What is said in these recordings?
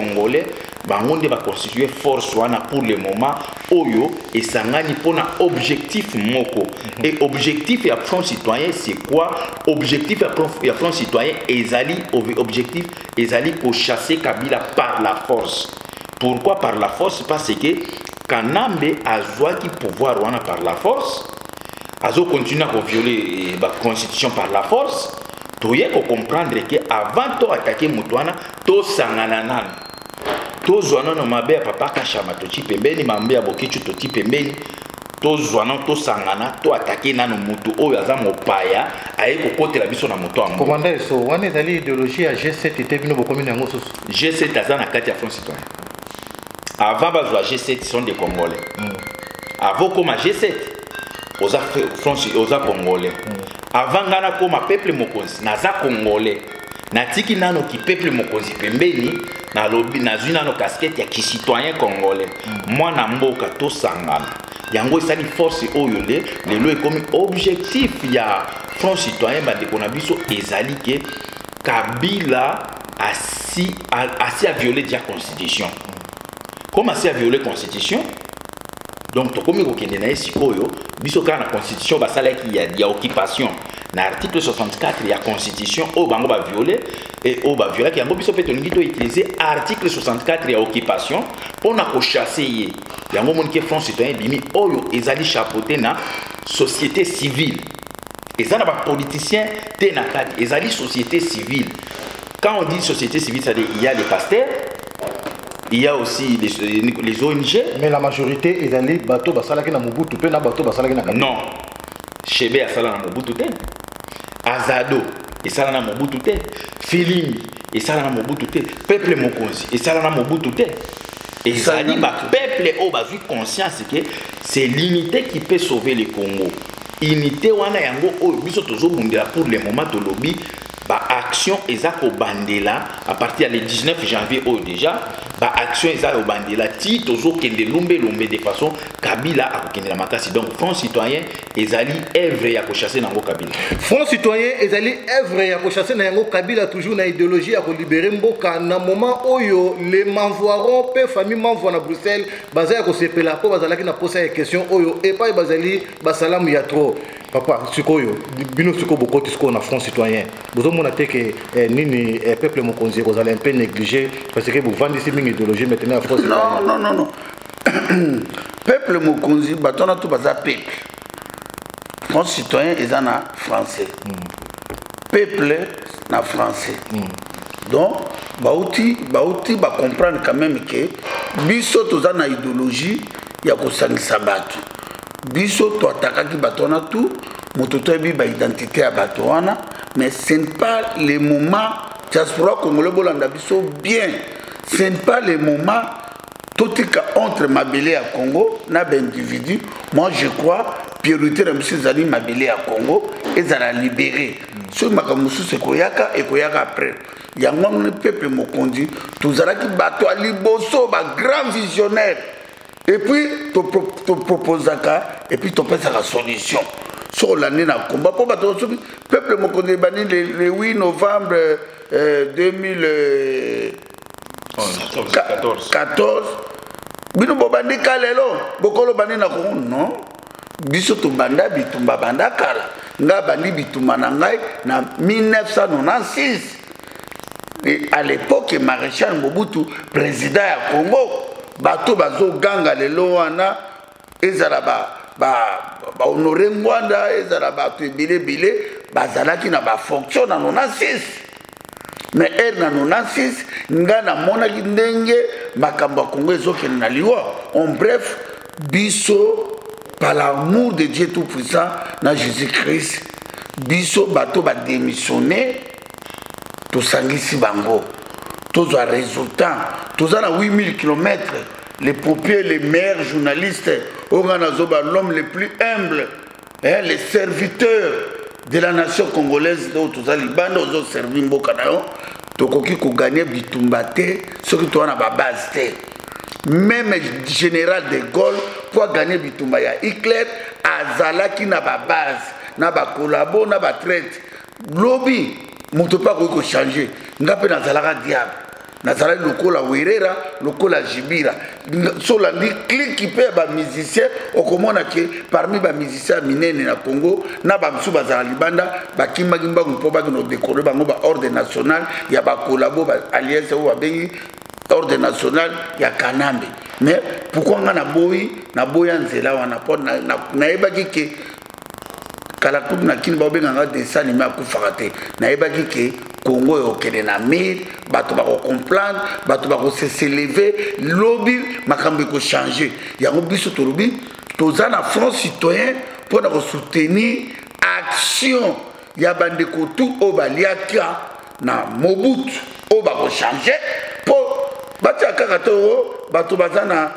congolais, bango nde baconstitue force wana pour le moment oyo esangani mpona objectif moko. Et objectif ya Front citoyen, c'est quoi? Objectif ya Front citoyen ezali, objectif ezali kochasser Kabila par la force. Pourquoi par la force? Parce que Kanambe azwaki pouvoir wana par la force, azocontinue koviole baconstitution par la force. Toye kocomprendre ke avant to attaquer moto wana, tosangana nano, tozwa nano mabe ya papa Kashama toti pembeni, mabe ya Bokichu toti pembeni, tozwa nano, tosangana, to attaquer nano motu oyo aza mopaya, aye kokotela biso na moto yango. Commandant Eso, wana ezali idéologie ya G7 te? Bino bokomi na yango susu? G7 aza na kati ya Front citoyen. Avant bazwa G7, sont des Congolais. Avant okóma G7, oza front, oza Congolais. Avant ngai nakóma peuple mokonzi, naza Congolais. Natiki nano ki peuple mokonzi pembeni, nalobi nazwi nano casquette ya kicitoyen congolais. Mwana mboka, tosangana. Yango esali force oyo nde lelo ekomi objectif ya Front citoyen. Bandeko na biso, ezali ke Kabila asi aviole déjà constitution. Comme asi aviole constitution, donc tokomi kokende na ye sikoyo. Biso kaka na constitution basalaki ya occupation, na article 64 ya constitution oyo bango baviole e oyo baviolaki yango, biso mpe tolingi toutiliser article 64 ya occupation mpona kochasser ye. Yango omoni ke Front citoyen ebimi, oyo ezali chapeauté na société civile. Eza na bapoliticien te na kati, ezali société civile. Quand on dit société civile, c'est-à-dire il y a les pasteurs, il y a aussi les ONG. Mais la majorité ezali bato basalaki na Mobutu mpe na bato basalaki na Kabila. Non, Chebe asala na Mobutu te, Azado esala na Mobutu te, Filimbi esala na Mobutu te, peuple mokonzi esala na Mobutu te. Ezali bapeuple oyo bazwi conscience ke c'est l'unité qui peut sauver le Congo. Unité wana, yango oyo biso tozobundela pour le moment. Tolobi baaction eza kobandela à partir ya le 19 janvier oyo. Déjà baaction eza kobandela ti tozokende lumbelumbe, de façon Kabila akokendela makasi. Donc Front citoyen ezali œuvre ya kochasser nango Kabila. Front citoyen ezali œuvre ya kochasser na yango Kabila, toujours na idéologie ya kolibérer mboka. Na moment oyo, les Manvoiron mpe famille Manvoi na Bruxelles baza ya kosepela mpo bazalaki na posa ya question oyo epai bazali basalamu ya trop. Papa, sikoyo bino sikoyo bokoti sikoyo na Front citoyen, bozomona te ke nini, peuple mokonzi ekozala un peu négligé parce que bovandisi mingi idéologie maintenant ya Front citoyen? Non, non, non, non. Peuple mokonzi, bato wana to baza peuple. Front citoyen eza na français. Peuple na français. Donc bauti bacomprendre quand même ke biso toza na idéologie ya kosangisa bato. Biso toatakaki bato wana tu, moto toyebi baidentité ya bato wana. Mais ce n'est pas le moment. Diaspora congolais, bolanda biso bien, ce n'est pas le moment totika entre mabele ya Congo na baindividu. Moi, je crois, priorité na biso ezali mabele ya Congo ezala libéré. Soki makambo mosusu ekoyaka, ekoyaka après. Yango wana, peuple mokonzi, tozalaki bato ya liboso, bagrand visionnaire, et puis toproposaka, et puis topesaka solution. Soki olandi na komba mpo bato, soki peuple mokonzi ebandi le 8 novembre 2014, bino bobandi ka lelo, bokolo bandi na Kongo. Non, biso tobanda bitumba banda kala. Ngai bandi bitumba na ngai na 1996. Et à l'époque, maréchal Mobutu président ya Congo, bato bazoganga lelo wana, ezala bahonoré ba Ngwanda, ezala bato ebele ebele bazalaki na bafonction na 96. Mais ere na 96, ngai namonaki ndenge makambo ya Congo ezokende na liwa. En bref, biso, par l'amour de Dieu tout puissant na Jésus Christ, biso bato badémissionne, tosangisi bango, tozwa résultat. Toza na 8000 km. Les pompiers, les meilleurs journalistes oyo ngai nazoba, l'homme le plus humble, hein, les serviteurs de la nation congolaise oyo toza libanda, ozoservi mboka na yo. Tokoki kogagner bitumba te soki toza na babase te. Même général de Gaulle, po agagner bitumba ya Hitler, azalaki na babase, na bacollabo, na batraître. Lobi moto mpe akoki kochanger. Nga mpe nazalaka diable. Nazalaki lokola Werera, lokola Jibira. So olandi clique mpe ya bamusicien, okomona ke parmi bamusicien ya minene na Congo na bamosusu bazala libanda, bakimaki mbangu mpo bakende kodekore bango ba ordre national ya bakolabo, ba alliance oyo babengi ordre national ya Kanambe. Mais pourquoi nga naboyi, naboya nzela wana? Mpo nayebaki ke kala kutu na Kini babengaka dessin anime akufaka te. Nayebaki ke Congo ekokende na mire, bato bakocomprendre, bato bakoseselever, lobi makambo ekochange. Yango biso tolobi toza na Front citoyen mpona kosoutenir action ya bandeko tu oyo baliaka na Mobutu, oyo bakochange mpo batia kaka te oyo bato baza na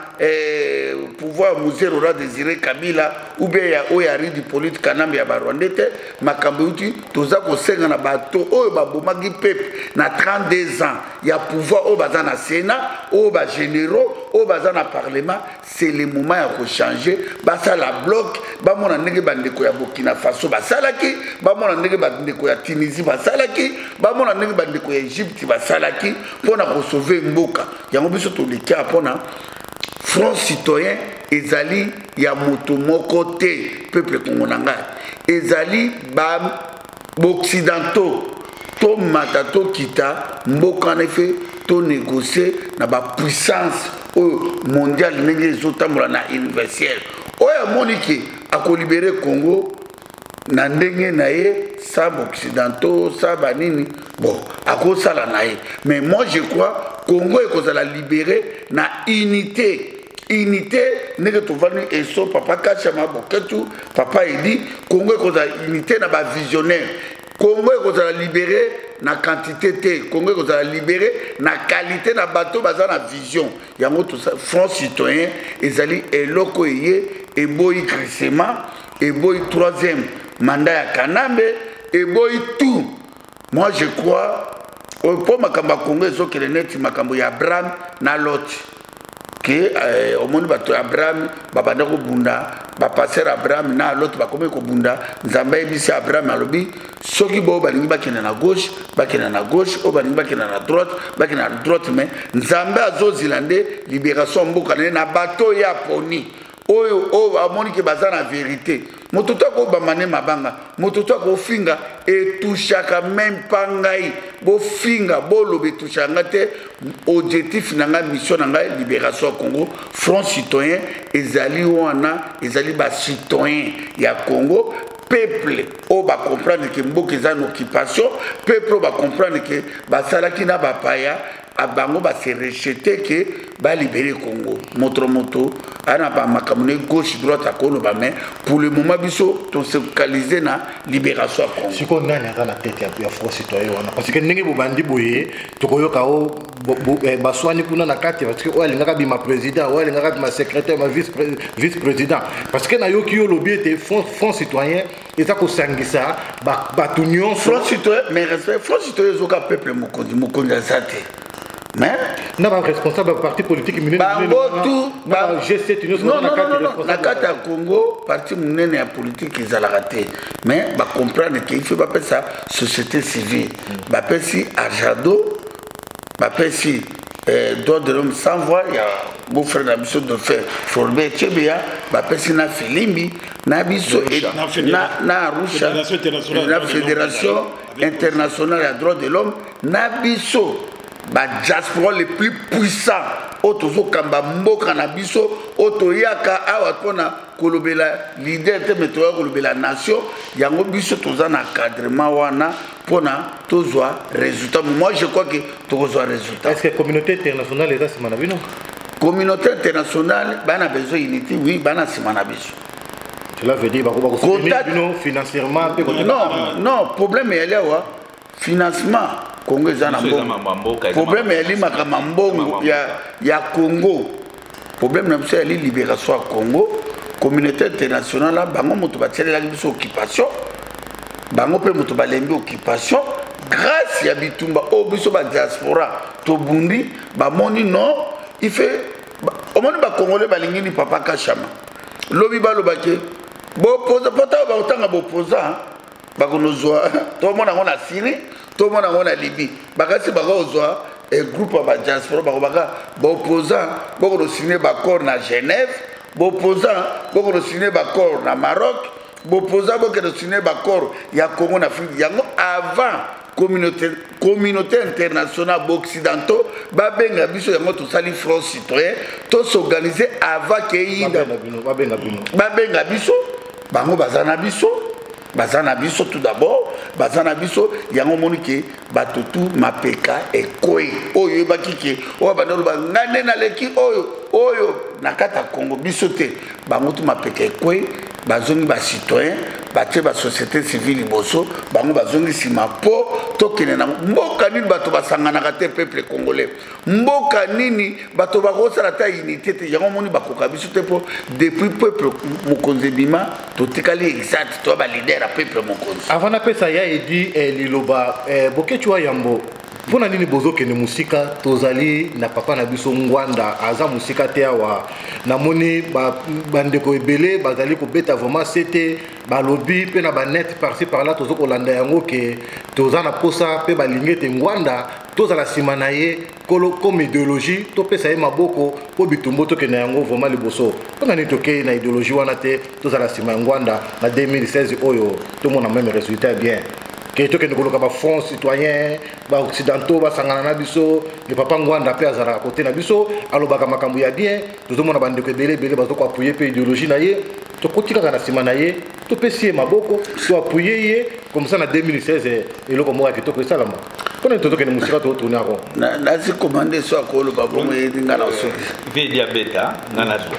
pouvoir Mzee Laurent Désiré Kabila ou bien ya oyo ya Ridi Polite Kanambe ya Barwandais te. Makambo euti, toza kosenga na bato oyo babomaki peuple na 32 ans ya pouvoir, oyo baza na Sénat, oyo bagénéraux, oyo baza na Parlement, c'est le moment ya kochanger. Basala bloc, bamona ndenge bandeko ya Burkina Faso basalaki, bamona ndenge bandeko ya Tunisie basalaki, bamona ndenge bandeko ya Egypte basalaki mpona kosauver mboka. Yango biso tolekia mpona Front citoyen. Ezali ya moto moko te. Peuple Kongo na ngai, ezali baoccidentaux tomata tokita mboka wana, efe tonégocie na bapuissance oyo mondiale ndenge ezotambola na universel. Oyo amoni ke akolibérer Congo na ndenge na ye, sa baoccidentaux, sa banini, bon, akosala na ye. Mais moi je crois Congo ekozala libéré na unité, unité ndenge tovandi eso, papa Kachama, Boketu, papa Edi. Congo ekozala unité na bavisionnaire. Congo ekozala libéré na quantité te, Congo ekozala libéré na qualité, na bato baza na vision. Yango Front citoyen ezali eloko eye eboyi crissement, eboyi troisième mandat ya Kanambe, eboyi tout. Moi je crois, mpo makambo ya Congo ezokende neti makambo ya Abraham na Lot, ke omoni bato ya Abraham babanda kobunda, bapaster Abraham na Lot bakomi kobunda. Nzambe ayebisi Abraham, alobi soki boyo balingi bakende na gauche, bakende na gauche, oyo balingi bakende na droite, bakende na droite. Mais Nzambe azozila nde libération mboka na ye na bato oyo aponi, oyo amoni ke baza na vérité. Moto to akobamba nde mabanga, moto to akofinga, etushaka même mpa ngai. Bofinga, boloba, etushaka ngai te. Objectif na ngai, mission na ngai, libération ya Congo. Front citoyen ezali wana, ezali bacitoyen ya Congo, peuple oyo bacomprendre ke mboka eza na occupation, peuple oyo bacomprendre ke basalaki na bapaya, bango base rejeter ke balibérer Congo. Moto moto ana bamakambo ne gauche droite akoloba, mais pour le moment biso tosefocaliser na libération ya Congo. Sikoyo nani aza na tête ya Front citoyen wana? Parce que ndenge bobandi boye, tokoyoka o baswani kuna na kati, parce que oyo alingaka bima président, oyo alingaka bima secrétaire, ma vice président. Parce que nayoki yo olobi ete Front citoyen eza kosangisa bato nyonso. Front citoyen, mais respect, Front citoyen ezoka peuple mokonzi, mokonzi aza te, mais Na baresponsable ya parti politique minene. Bango tu G7 nyonso. Na kati ya Congo, parti monene ya politique ezalaka te, mais bacomprendre ke il faut bapesa société civile, bapesi arjado, bapesi droit de l'homme sans voix ya beau-frère na biso dauphin Floribert Chebeya, bapesi na Filimbi na biso na Arusha, na Fédération internationale ya droit de l'homme, na biso badiaspora le plus puissant oyo tozokamba mboka na biso, oyo toyaka awa mpona kolobela leader te, me toya kolobela nation. Yango biso toza na encadrement wana mpona tozwa résultat. Moi je crois que tokozwa résultat. Est ce que communauté internationale eza nsima na bino? Communauté internationale bana besoin unité, oui, bana nsima na biso. Cela veut dire bakosoutenir bino financièrement mpe? Non, non, problème eyali awa financement. Congo eza na mbongo, problème eyali makambo ya mbongo ya Congo. Problème na biso eyali libération ya Congo. Communauté internationale, bango moto batielelaki biso occupation, bango mpe moto balembi occupation. Grâce ya bitumba oyo biso badiaspora tobundi, bamoni non, il fait omoni bacongolais balingi ni papa Kashama lobi balobaki bopoza pota oyo bakotanga bopoza, bakonozwa, tomona yango na Syrie, tomona yango na Libye, bakasi bakozwa. Groupe ya badiaspora bakobaka baopposant bokolo signe baaccord na Genève, baopposant bokolo signe baaccord na Maroc, baopposant bokende signe baaccord ya Congo na Afrique. Yango avant communauté internationale, baoccidentaux babenga biso, yango tosali front citoyen, tos'organiser avant ke eyinda. Babenga biso, bango baza na biso, baza na biso tout d'abord, baza na biso. Yango omoni ke bato tu mapeka ekwei. Oyo oyebaki ke oyo banda oloba ngai nde naleki, oyo oyo na kati ya Congo, biso te, bango tu mapeka ekwei, bazongi bacitoyen, batie basociété civile liboso, bango bazongi nsima. Mpo tokende na mboka nini bato basanganaka te? Peuple congolais, mboka nini bato bakosala ta unité te? Yango omoni bakoka biso te, mpo depuis peuple mokonzi ebima, totikali exact toya baleader ya peuple mokonzi. Avant napesa ya Edi liloba, Boketshu wa Yambo, mpo na nini bozokende mosika? Tozali na papa na biso Ngwanda, aza mosika te. Awa namoni bandeko ebele bazali kobeta vraiment sete, balobi mpe na banet par-ci par-là, toza kolanda yango ke toza na posa mpe balingi ete Ngwanda tozala nsima na ye kolo comme idéologie, topesa ye maboko mpo bitumbu tokende yango vraiment liboso. Mpo na nini tokei na idéologie wana te? Tozala nsima ya Ngwanda na 2016 oyo, tomona même résultat bien ke tokende koluka bafront citoyen, baoccidentaux basangana na biso. Le papa Ngwanda mpe azalaka kote na biso, alobaka makambo ya bien, tozomona bandeko ebele ebele bazokoappuyer mpe idéologie na ye. Tokoti kaka na nsima na ye, topesi ye maboko, toappuyer ye comme ça na 2016 eloko moko ya kitoko esalama. Mpona nini tozokende mosika, totourne yango? Nasi commande so akoloba bongo, yedi nga na soki. Vedi abeta nga nazwa.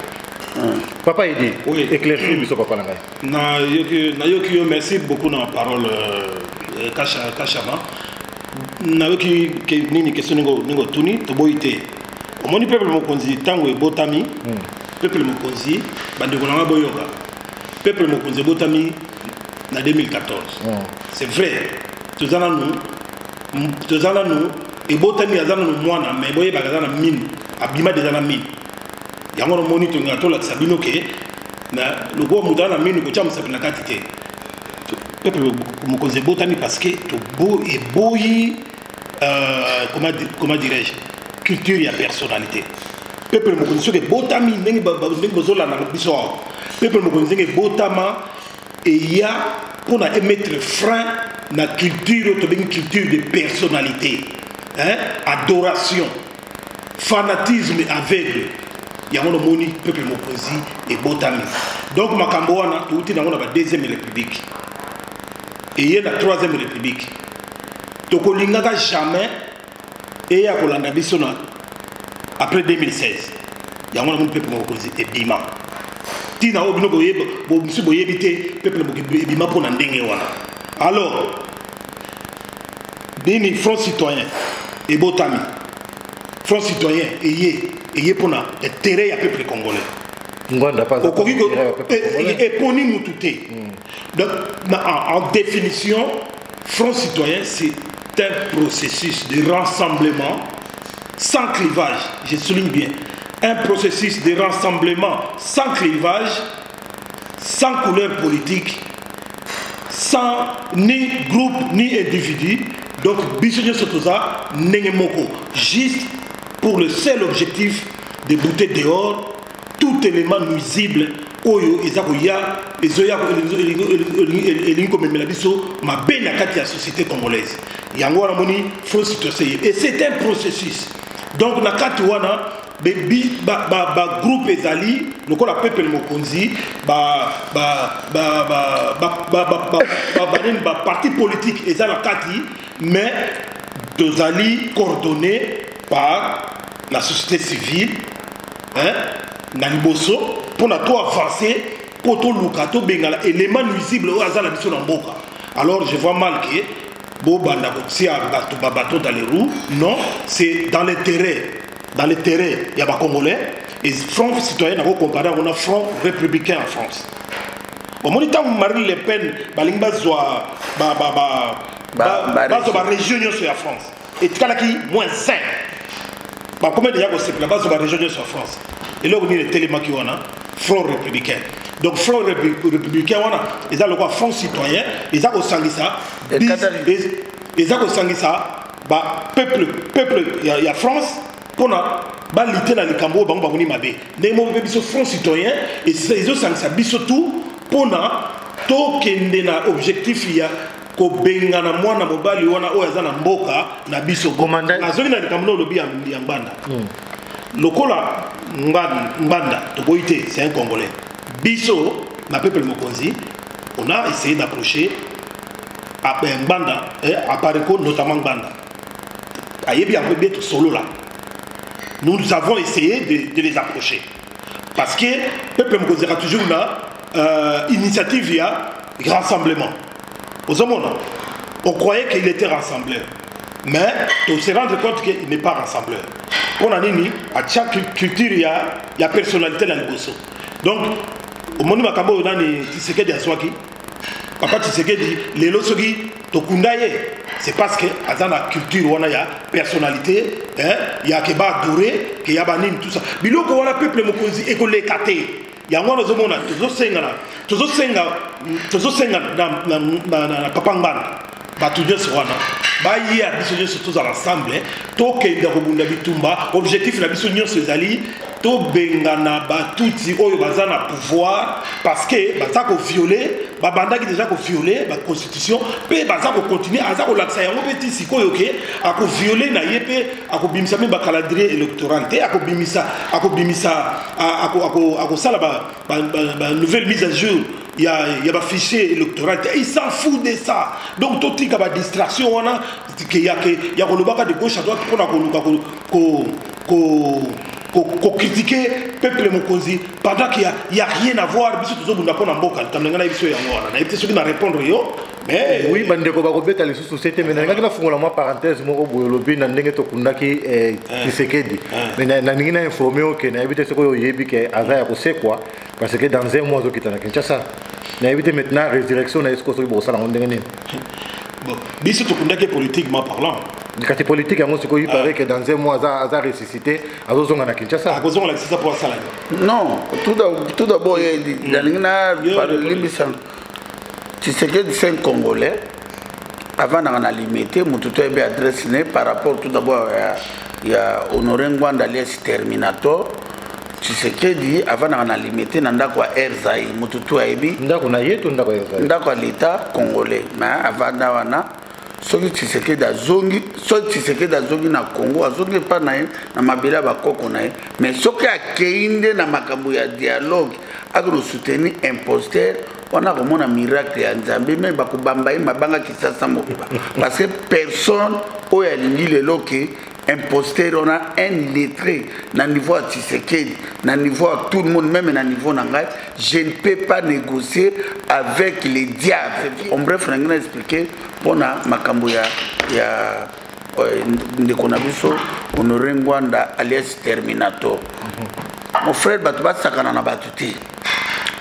Papa Edi. Oui. Éclaircir biso, papa na ngai. Nayoki yo, merci beaucoup na parole, Kashama. Nayoki nini question ndenge otuni. Toboyi te, omoni peuple mokonzi ntango ebotami, peuple mokonzi, bandeko na nga boyoka, peuple mokonzi ebotami na 2014. C'est vrai, toza nanu ebotami, aza nanu mwana, mais boyebaka aza na mine, abima deja na mine. Yango namoni tongaka tolakisa bino ke na lokola moto aza na mine, kotia mosapi na kati te. Peuple mokonzi ebotami parce que eboyi, comment dirais-je, culture ya personnalité. Peuple mokonzi soki ebotami ndenge ndenge bozolanda biso awa, peuple mokonzi ndenge ebotama, eya mpona emettre frein na culture oyo tobengi culture de personnalité, hein? Adoration, fanatisme aveugle. Yango nomoni peuple mokonzi ebotami. Donc makambo wana touti nango na ba deuxième république, eye na troisième république, tokolingaka jamais eya kolanda biso na après 2016. Yango namoni peuple mokonzi ebima ntina oyo bino mosusu boyebi te. Peuple ebima mpona ndenge wana. Alors nini front citoyen ebotami? Front citoyen eye mpona intérêt ya peuple congolais. Ngwanda okoki eponi mutu te. Donc en définition, front citoyen, c'est un processus de rassemblement sans clivage. Je souligne bien, un processus de rassemblement sans clivage, sans couleur politique, sans ni groupe ni individu. Donc biso nyonso toza ndenge moko, juste pour le seul objectif de bouter dehors tout élément nuisible oyo eza koya, ezoya, elingi komemela biso mabe na kati ya société congolaise. Yango wana moni front citoyen, et c'est un processus. Donc na kati wana bagroupe ezali lokola peuple mokonzi, banini, baparti politique eza na kati, mais tozali coordonné par la société civile, hein, na liboso mpona to avancer, mpo toluka tobengana élément nuisible oyo aza na biso na mboka. Alors je vois mal ke bobanda kotia bato babato dans les roues. Non, c'est dans l'intérêt ya bacongolais. Et front citoyen, nakocompare yango na front républicain en France. Omoni ntango Marine Le Pen balingi bazwa bazwa barégion nyonso ya France, etikalaki moins 5, bakomi deja kosepela, bazwa barégion nyonso ya France. Eloko nini etelemaki wana? Front républicain. Donc front républicain wana eza lokola front citoyen, eza kosangisa, eza kosangisa. Ba peuple peuple ya, ya France mpona balite na likambo oyo bango bamoni mabe. Ndenge moko mpe biso Front Citoyen ezosangisa biso tout mpona tokende na objectif ya kobengana mwana mobali wana oyo aza na mboka na biso. Nazongi na likambo na olobi ya Ngbanda. Lokola Ngbanda toboyi te, c'est un Congolais. Biso na peuple mokonzi, on a essayé d'approcher Ngbanda, Apareco, notamment Ngbanda. Ayebi yango bien, tosolola. Nous avons essayé de les approcher parce que peuple mokonzi azalaka toujours na initiative ya rassemblement. Ozomona, on croyait qu'il était rassembleur, mais to se rendre compte qu'il n'est pas rassembleur. Mpona nini? Atia culture ya personnalité na liboso. Donc omoni makambo oyo nani Tshisekedi azwaki, papa Tshisekedi lelo, soki tokunda ye, c'est parce que aza na culture wana ya personnalité, hein, ya ke baadore ke ya banini, tout ça. Biloko wana, peuple mokonzi, ekoleka te. Yango wana ozomona tozosengana, tozosenga, tozosenga na papa Ngbanda, bato nyonso wana baya, biso nyonso tozala ensemble, tokende kobunda bitumba. Objectif na biso nyonso ezali tobengana batutsi oyo baza na pouvoir, parce que baza kovioler, babandaki déjà kovioler baconstitution mpe baza kocontinuer. Aza kolakisa yango mpe ti sikoyo ke akovioler na ye mpe akobimisa mpe bacalendrier électoral te, akobimisa, akosala banouvelle mise à jour ya bafichier électoral te. Il s'en fout de ça. Donc totika badistraction wana ya kolobaka de gauche à droite mpona koluka kocritiquer peuple mokonzi pendant qu'il y a rien à voir. Biso tozobunda mpona mboka. Likambo ngai na biso yango wana, nayebi te soki na répondre yo, mais Oui, bandeko bakobeta lisusu se te, mais nalingaki nafungola mwa parenthèse moko boye. Olobi na ndenge tokundaki Tshisekedi, mais nalingi na informe yo ke nayebi te soki oyo oyebi ke aza ya kosekwa, parce que dans un mois azokita na Kinshasa. Nayebi te maintenant résurrection na ye sikoyo soki bokosala yango ndenge nini. Bon, biso tokundaki politiquement parlant. Kati politique yango sikoyo, il paraît que dans un mois aza ressuscité, azozonga na Kinshasa. Akozonga na Kinshasa mpo asala nini? Non, tout d'abord nalingi na limbisa. Tshisekedi, c'est un Congolais. Avandaka na Limete, motu to yebi adresse ne. Par rapport tout d'abord ya Honoré Ngbanda alias Terminator, Tshisekedi avandaka na Limete, na ndako ya Air Zaïre, motu to ayebi. Ndako na ye to ndako ya Zaïre? Ndako ya l'État congolais, mais avanda wana. Soki Tshisekedi azongi, soki Tshisekedi azongi na Congo, azongi epa na ye, na mabele ya bakoko na ye. Mais soki akei nde na makambo ya dialogue, akende soutenir imposteur wana, akomona miracle ya Nzambe, me bakobamba ye mabanga Kisasa mobimba, parce que personne oyo alingi lelo ke imposteur wana, un lettré na niveau ya Tshisekedi, na niveau ya tout le monde, même na niveau na ngai, je ne peux pas négocier avec les diables. En bref, na ngai na expliquer mpona makambo ya ndeko na biso Honoré Ngbanda alias Terminator. Mon frère, bato basakana na bato te.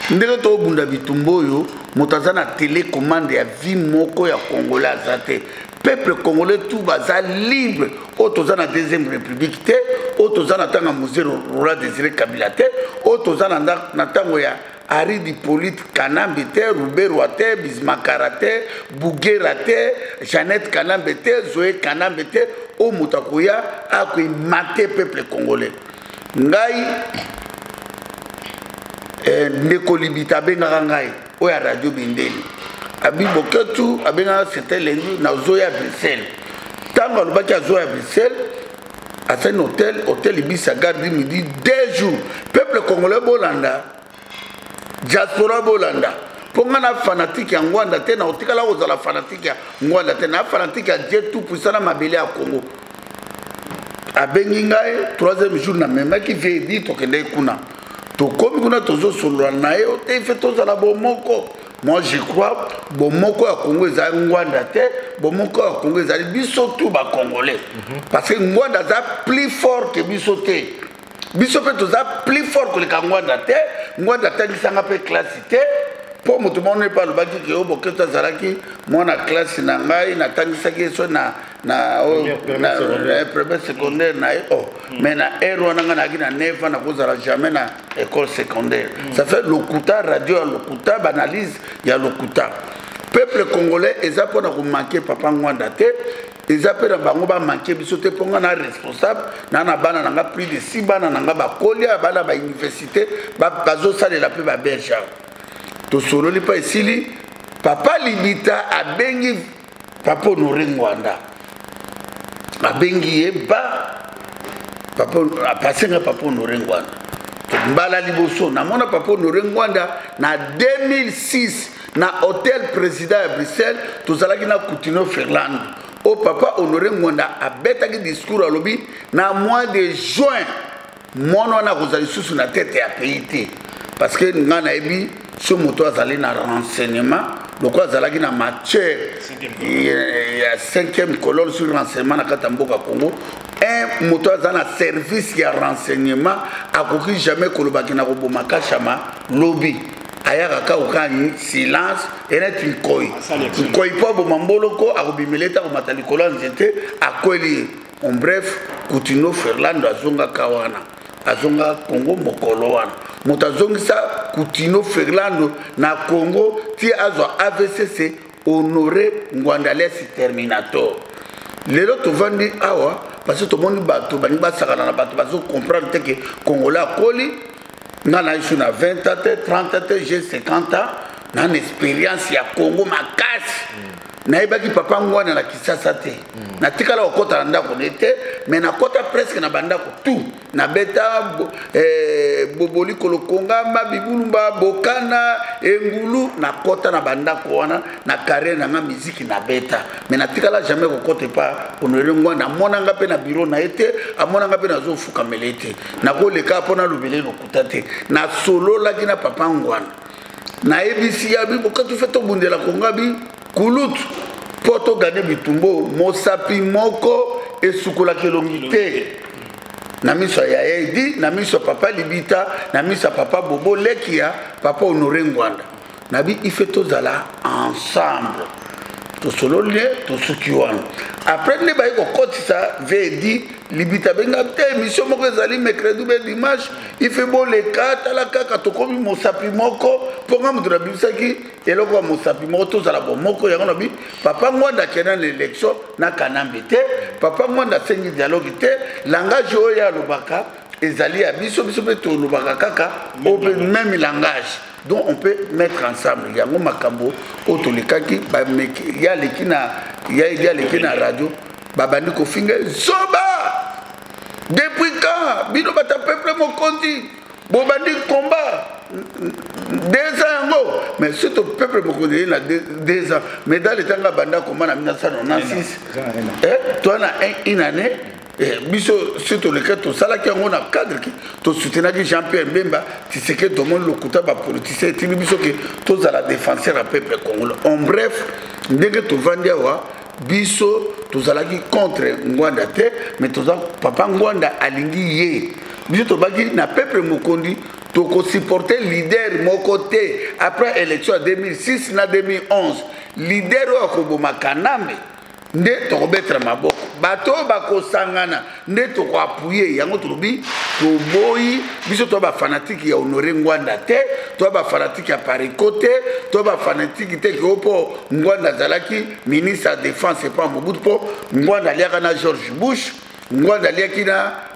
Ndenge tobunda bitumba oyo, moto aza na télécommande ya vie moko ya Congolais aza te. Peuple congolais tout baza libre. Oyo toza na deuxième république te, oyo toza na ntango ya Mzee Laurent Désiré Kabila te, oyo toza na ntango ya Henri Hippolyte Kanambe te, Ruberwa te, Bismakara te, Bugera te, Jeannette Kanambe te, Zoé Kanambe te, oyo moto akoya akoimate peuple congolais. Ngai ndeko Libita abengaka ngai, oyo ya radio Bendeli, abi Boketu abengaka, c'était lundi, nazoya Bruxelles. Ntango alobaki azoya Bruxelles, asali na hôtel, hôtel Ibis, gare du Midi, 2 jours. Peuple congolais bolanda, diaspora bolanda, mpo ngai na fanatique ya Ngbanda te, na otikala kozala fanatique ya Ngbanda te, na fanatique ya Dieu tout puissant na mabele ya Congo. Abengi ngai troisième jour, namemaki vie edi, tokendeki kuna, tokomi kuna, tozosolola na ye te ife tozala bomoko. Moi je crois bomoko ya Congo ezali Ngbanda te, bomoko ya Congo ezali biso tous bacongolais, parce que Ngbanda aza plus fort ke biso te, biso mpe toza plus fort koleka Ngbanda te. Ngbanda atangisanga mpe classe te, mpo moto moko mpe alobaki ke oyo Boketo azalaki mwana classe na ngai, natangisaki ye so na première secondaire na ye. Oh, mais na heure wana ngai nayaki na 9 ans, nakozala jamais na école secondaire. Ça fait lokuta, radio ya lokuta, baanalyse ya lokuta. Peuple congolais, eza mpona komanquer papa Ngbanda te. Eza mpe na bango bamanke biso te, mpo nga na responsable na na bana na nga, plus de 6 bana na nga bakolia, bana bauniversité bazosalela mpe baberge. Awa tosololi mpa esili, papa Libita abengi papa Honore Ngwanda, abengi ye ba papa apasenga papa Honore Ngwanda. Mbala liboso namona papa Honore Ngwanda na 2006 na hotel Président ya Bruxelles, tozalaki na Coutinho Ferlando. Oyo papa Honore Ngwanda abetaki discours, alobi na mois de juin mwana wana akozala lisusu na tete ya pays te, parce que ngai nayebi so moto azali na renseignement, lokola azalaki na matière ya cinquième colonne sur renseignement na kati ya mboka Congo. Un moto aza na service ya renseignement akoki jamais kolobaki na koboma Kashama. Lobi ayaka kaka koka silence eneti nkoi nkoi mpo aboma mboloko, akobimela ete akomata likolo ya nzete, akweli ye. En bref, Coutinho Ferlando azongaka wana, azonga Congo mokolo wana. Moto azongisa Coutinho Ferlando na Congo ti azwa AVCC, Honore Ngwanda alias Terminator. Lelo tovandi awa parce que tomoni bato balingi basakana na bato, bazocomprendre te ke Congolais akoli. Nga na yesu na 20 ans te, 30 ans te, j'ai 50 ans na na expérience ya Congo makasi. Nayebaki papa Ngwana na Kisasa te, natikala kokɔta na ndako ne te, mais nakɔta presque na bandako tout, nabeta boboli, kolokongamba, bibulumba, bokana, engulu, nakɔta na bandako wana na carrière na nga miziki nabeta, mais natikala jamais kokɔta epa Honore Ngwana. Amonanga mpe na bureau na ye te, amonanga mpe nazofukamela ye te, nakoleka mpo nalobela ye lokuta te. Nasololaki na papa Ngwana, nayebisi ya bi bokati fe tobundela Kongo bi kulutu mpo togane bitumbo. Mosapi moko esukolaka elongi te. Na miso ya yaya Edi, na miso ya papa Libita, na miso ya papa Bobo, leki ya papa Honore Ngwanda, nabi ife tozala ensemble. Tosololi ye, tosuki wana. Après nde baye kokotisa vedi Libita, benga te, émission moko ezali mercredi be dimanche, ife boleka. Tala kaka tokomi mosapi moko, mpo nga moto nabimisaki eloko ya mosapi moko, tozala bomoko. Yango nabi papa Ngwanda akenda na élection na Kanambe te, papa Ngwanda asengi dialogue te. Langage oyo ye alobaka ezali ya biso, biso mpe tolobaka kaka oyo mpe même langage, donc on peut mettre ensemble. Yango makambo oyo tolekaki, bameki ya aleki na ya Edi, aleki na radio, babandi kofinga zoba. Depuis quand bino bata peuple mokonzi bobandi combat 2 ans yango? Mais surtout peuple mokonzi ye na 2 ans, mais dans le temps nga banda combat na 1996, toi na une année. Biso si toleka, tosalaki yango na cadre ke tosoutenaki Jean Pierre Bemba, Tshisekedi. Tomoni lokuta bapoliticien etindi biso ke tozala défenseur ya peuple congolais. En bref, ndenge tovandi awa, biso tozalaki contre Ngwanda te, mais toza papa Ngwanda alingi ye. Biso tobaki na peuple mokondi, tokosupporte leader moko te après élection ya 2006 na 2011. Leader oyo akoboma Kanambe nde tokobetela maboko, bato oyo bakosangana nde tokoappuyer. Yango tolobi toboyi. Biso toya bafanatike ya Honore Ngwanda te, toya bafanatike ya Pareko te, toya bafanatike te keo mpo Ngwanda azalaki ministre ya défense epa Mobutu, mpo Ngwanda aliaka na George Bush, Ngwanda aliaki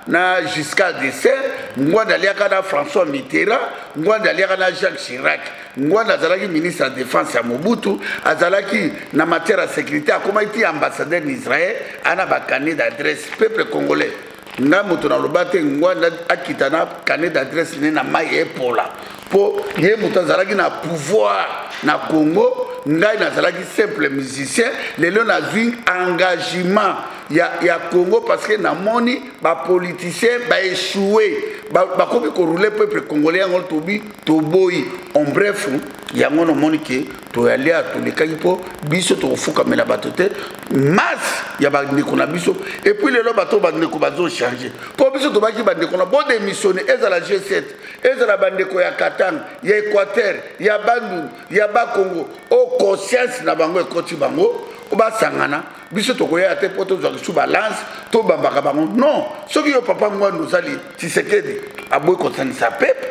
na Giscard d'Estaing, Ngwanda aliaka na François Mitterrand, Ngwanda aliaka na Jacques Chirac. Ngwanda azalaki ministre ya défense ya Mobutu, azalaki na matière ya sécurité, akomaki ti ambassadeur na Israël, ana bacarnet d'adresse. Peuple congolais, nga moto naloba te Ngwanda akita na carnet d'adresse ne na mai epola, mpo ye moto azalaki na pouvoir na Congo. Ngai nazalaki simple musicien. Lelo nazwi engagement ya Congo parce que namoni bapoliticien baéchoué, bakomi korouler peuple congolais. Yango tobi toboyi. En bref, yango namoni ke toyalia, tolekaki mpo biso tokofukamela bato te, masse ya bandeko na biso. Et puis lelo bato bandeko bazochange, mpo biso tobaki bandeko na bodémissionne, ezala G7, ezala bandeko ya Katanga, ya Équateur, ya Bandundu, ya Bakongo, oyo conscience na bango ekoti bango basangana. Biso tokoya te mpo tozwaka su balance, tobambaka bango. Non, soki yo papa Ngwanda ozali, Tshisekedi aboyi kosangisa peuple,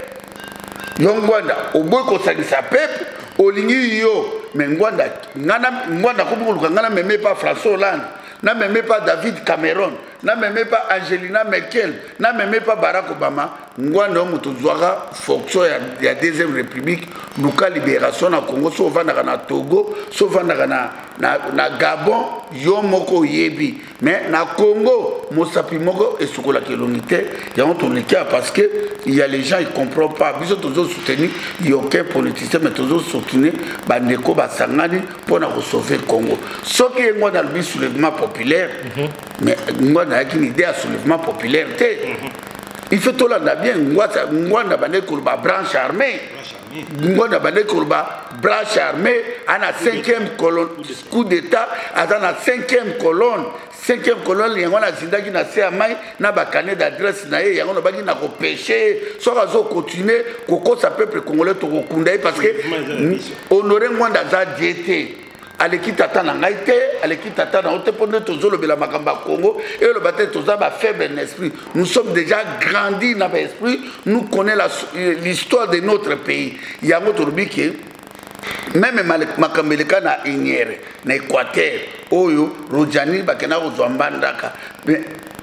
yo Ngwanda oboyi kosangisa peuple, olingi yo. Mais Ngwanda, ngana Ngwanda akomi koluka ngana meme pa François Hollande. Nameme pa David Cameron, nameme pa Angelina Merkel, nameme pa Barack Obama. Ngwanda yo moto ozwaka fonction ya deuxième république, luka libération na Congo. So ovandaka na Togo, so ovandaka na Gabon, yo moko oyebi. Mais na Congo, mosapi moko esukolaka elongi te. Yango toleki ya, parce que il y a les gens, ils comprennent pas. Biso tozo soutenir yoke politicien, mais tozo soutenir bandeko basangani mpona kosauver Congo. Soki ye Ngwanda alobi soulèvement populaire, mais Ngwanda ayaki na idée ya soulèvement populaire te. Il faut tolanda bien. Ngwanda bandeki koloba branche armée. Ngwanda bandeki koloba branche armée ana cinquième colonne, coup d'état aza na cinquième colonne. Cinquième colonne yango wana azindaki na se ya mai na bacarnet d'adresse na ye. Yango nobaki na kopêcher ye. Soki azocontinuer kokosa peuple congolais, tokokunda ye, parce que Honoré Ngwanda aza die te. Aleki tata na ngai te, aleki tata na yo te. Mpo nde tozolobela makambo ya Congo, eloba te toza bafaible na esprit. Nous sommes déjà grandi na baesprit, nous connaît l'histoire de notre pays. Yango tolobi ke même makambo eleka na Inyere, na Équateur, oyo Rojani bakenda kozwa Mbandaka,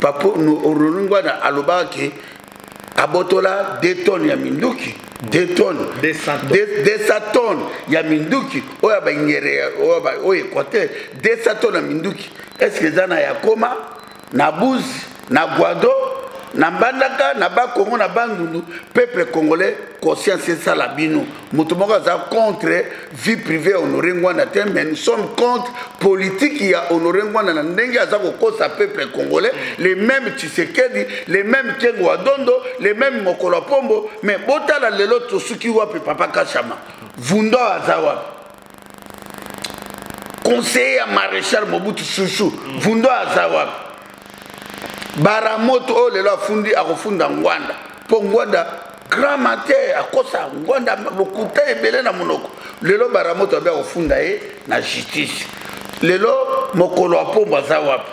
papa Honoré Ngwanda alobaka ke abotola 2 tonnes ya minduki, 2 tonnes, 200 tonnes ya minduki oyo ya bainyere, oyo Équateur, 200 tonnes ya minduki. Est ce que eza na Yakoma, na Buzi, na Gbado, na Mbandaka, na Bakongo, na Bandundu? Peuple congolais, conscience esala bino. Moto moko aza contre vie privée ya Honoré Ngwanda te, mais nous sommes contre politique ya Honoré Ngwanda na ndenge aza kokosa peuple congolais. Les mêmes Tshisekedi, les mêmes Kengo wa Dondo, les mêmes Mokolo ya Pombo. Mais botala lelo tosuki wapi? Papa Kashama Vundo aza wapi? Conseiller ya maréchal Mobutu Susu Vundo aza wapi? Baramoto oyo lelo afundi, akofunda Ngwanda, mpo Ngwanda grand menteur, akosa Ngwanda lokuta ebele na monoko. Lelo Baramoto abe akofunda ye na justice. Lelo Mokolo ya Pombo aza wapi?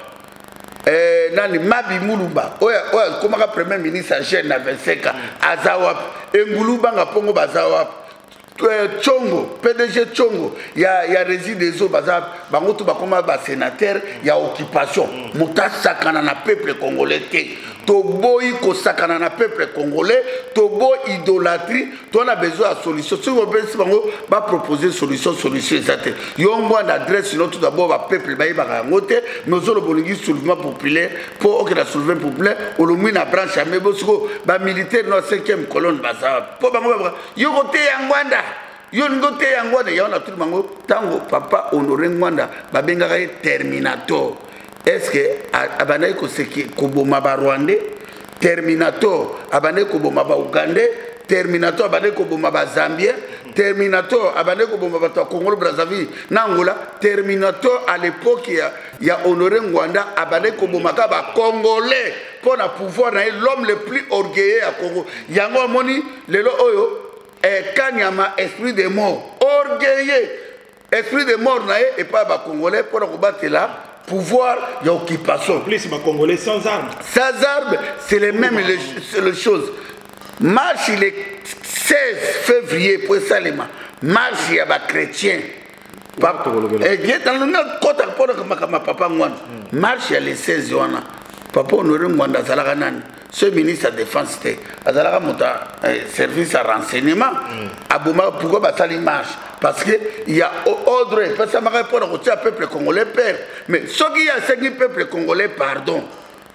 Nani, Mabi Mulumba oyo akomaka premier ministre ya jeune na 25 ans aza wapi? Engulu Banga Mpongo baza wapi? Tshongo, PDG Tshongo ya Régie des eaux, baza bango tu bakoma basénateur ya occupation. Moto asakana na peuple congolais te. Toboyi kosakana na peuple congolais, toboyi idolâtrie. Tona besoin ya solution. Soki opesi bango bapropose solution, solution eza te. Yo Ngwanda, adresse no tout d'abord, bapeuple bayebaka yango te. Mais ozoloba olingi soulèvement populaire, mpo okenda soulèvement populaire, olongwi na branche ya mebo. Sikoyo bamilitaire no ya cinquième colonne baza wapi? Mpo bango babaka yo koteya Ngwanda, yo olingi oteya Ngwanda. Yango na tuni bango, ntango papa Honoré Ngwanda babengaka ye Terminator, est ce que abandaki koseki koboma Barwandais? Terminator abandaki koboma Baugandais? Terminator abandaki koboma Bazambien? Terminator abandaki koboma bato ya Congolo Brazzaville na Angola? Terminator à l'époque ya Honoré Ngwanda abandaki kobomaka Bacongolais mpo na pouvoir na ye, l'homme le plus orgueilleux ya Congo. Yango amoni lelo oyo Kanyama, esprit de mort, orgueilleux, esprit de mort na ye epai ya Bacongolais mpona kobatela pouvoir ya occupation. Plus Bacongolais sans armes. Sans armes, c'est les mêmes les choses. Marche le 16 février po esalema, marche ya bachrétien kota mpona makambo ya papa Ngwanda. Marche ya le 16 wana, papa Honoré Ngwanda azalaka nani? So ministre ya défense te, azalaka moto ya service ya renseignement. Abomaka. Pourquoi basali marche? Parce que ya ordre epesamaka mpona kotia peuple congolais père. Mais soki ye asengi peuple congolais pardon,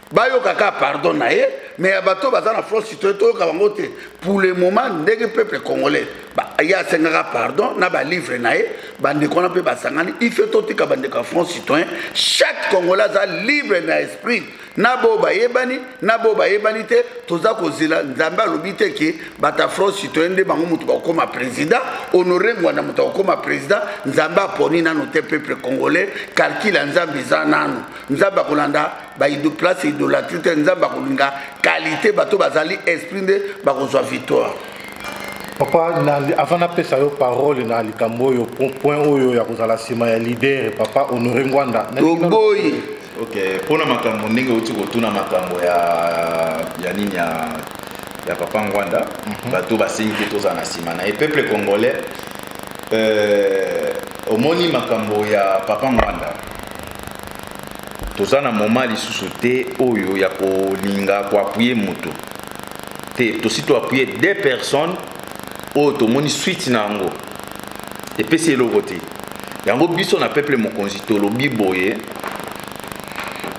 bayokaka pardon na ye. Mais ya bato baza na front citoyen, toyoka bango te pour le moment. Ndenge peuple congolais ye asengaka pardon na balivre na ye, bandeko wana mpe basangani. Il faut totika bandeko ya front citoyen. Chaque Congolais aza libre na esprit, na bo bayebani, na bo bayebani te. Toza kozela Nzambe. Alobi te ke bato ya front citoyen nde bango moto bakokóma président, Honoré Ngwanda moto akokóma président. Nzambe aponi nano te. Peuple congolais, calcul ya Nzambe eza nano. Nzambe akolanda place idolâtrie te. Nzambe akolinga qualité. Bato bazali esprit nde bakozwa victoire. Papa na, avant napesa yo parole na likambo oyo, point oyo ya kozala nsima ya leader papa Honoré Ngwanda. Toboyi. Ok, mpona makambo ndenge outi kotuna, makambo ya nini, ya papa Ngwanda, bato basengi te tozala na nsima na ye. Peuple congolais, omoni makambo ya papa Ngwanda. Toza na moment lisusu te oyo ya kolinga koappuyer moto te. Tosi toappuyer deux personnes oyo tomoni suite na yango epesi eloko te. Yango biso na peuple mokonzi tolobi boye: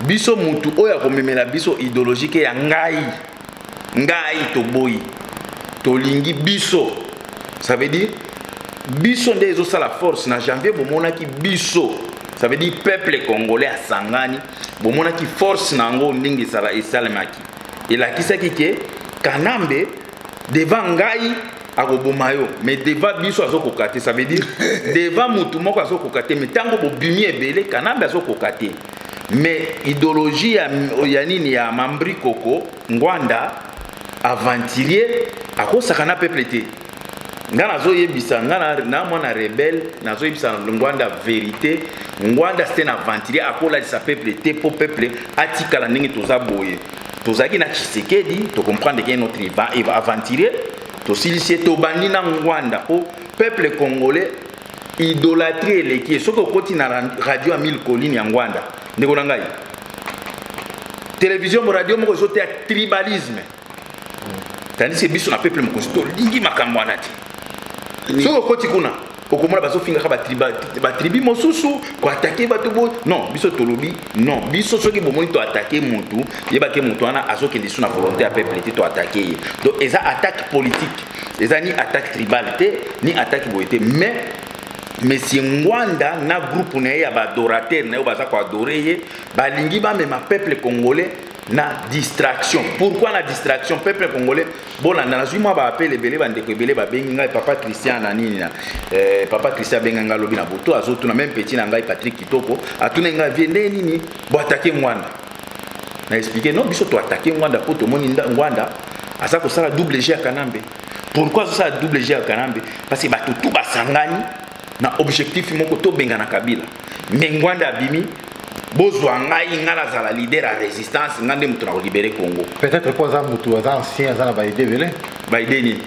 biso mutu oyo akomemela biso idéologique ya ngai ngai, toboyi. Tolingi biso, ça veut dire biso nde ezosala force. Na janvier bomonaki biso, ça veut dire peuple congolais asangani. Bomonaki force na yango ndenge esalemaki, elakisaki ke Kanambe devant ngai akoboma yo, mais devant biso azokoka te. Ça veut dire devant mutu moko azokoka te, mais ntango bobimi ebele, Kanambe azokoka te. Mais idéologie ya nini, ya Mambri Koko Ngwanda, aventurier, akosaka na peuple te. Nga nazoyebisa, nga na mwana rebelle, nazoyebisa Ngwanda vérité. Ngwanda, c'est un aventurier, akolalisa peuple te mpo peuple atikala ndenge toza boye. Tozalaki na Tshisekedi, tocomprendre ke notre aventurier, tosilisi ye, tobandi na Ngwanda mpo peuple congolais idolâtrie eleki ye. Soki okoti na radio ya Mille Colline ya Ngwanda, ndeko na ngai, télévision, radio moko ezoteya tribalisme, tandis que biso na peuple mokonzi tolingi makambo wana te. Soki okoti kuna, okomona bazofingaka batribu mosusu, koattaquer bato boye. Non, biso tolobi non. Biso soki bomoni toattaquer motu, yebake motu wana azokende su na volonté ya peuple te. Toattaquer ye, donc eza attaque politique, eza ni attaque tribale te, ni attaque boye te. Mais monsieur Ngwanda na groupe na ye ya baadorateur na ye oyo baza koadorer ye, balingi bamema peuple congolais na distraction. Pourquoi na distraction? Peuple congolais, bolanda. Nazwi mwa baappel ebele, bandeko ebele babengi ngai. Papa Christian na nini na papa Christian abengi ngai alobi na butu, azotuna. Même petit na ngai Patrik Kitoko atuna ngai: "Vie, ndenge nini boattaquer Ngwanda?" Na expliquer: non, biso toattaquer Ngwanda mpo tomoni Ngwanda aza kosala double jeu ya Kanambe. Pourquoi azosala double jeu ya Kanambe? Parce que bato tu basangani na objectif moko, tobengana Kabila. Mais Ngwanda abimi: "Bozwa ngai, ngai nazala leader ya résistance, ngai nde moto na kolibérer Congo." Peut-être mpo aza motu aza ancien, aza na baidées ebele. Baidées nini?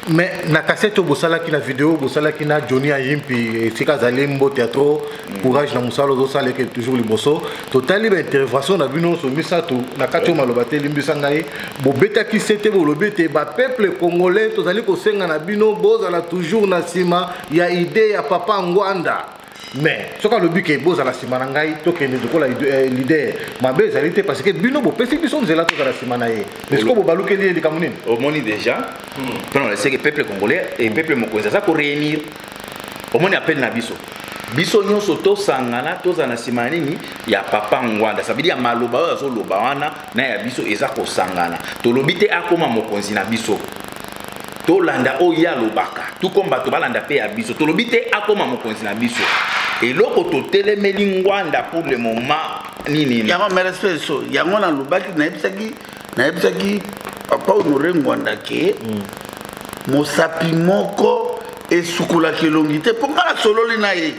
Mais na cassette oyo bosalaki, na video bosalaki na Johnny Ayimpi, esika azali, mbote ya trop, courage na mosala ozosala, eke toujours liboso. Totali baintervention na bino nyonso misato na kati oyo, maloba te, elimbisa ngai, bobetaki se te, bolobi ete bapeuple congolais, tozali kosenga na bino bozala toujours na nsima ya idée ya papa Ngwanda. Mais soki alobi ke bozala nsima na ngai, tokende lokola leader, mabe ezali te, parce que bino bopesi biso nzela tozala nsima na ye. Mais sikoyo bobalukeli ye, likambo nini? Omoni déjà, mpona oleseke peuple congolais et peuple mokonzi aza koréunir. Omoni appel na biso, biso nyonso tosangana, tozala na nsima ya nini, ya papa Ngwanda. Ça veut dire ya maloba oyo azoloba wana na ya biso eza kosangana. Tolobi te akóma mokonzi na biso, tolanda oyo ye alobaka, tout comme bato balanda mpe ya biso. Tolobi te akóma mokonzi na biso. Eloko totelemeli Ngwanda pour le moment nini? Yango, mais respect so yango nalobaki, nayebisaki papa Honoré Ngwanda ke mosapi moko esukolaki elongi te, mpo nga nasololi na ye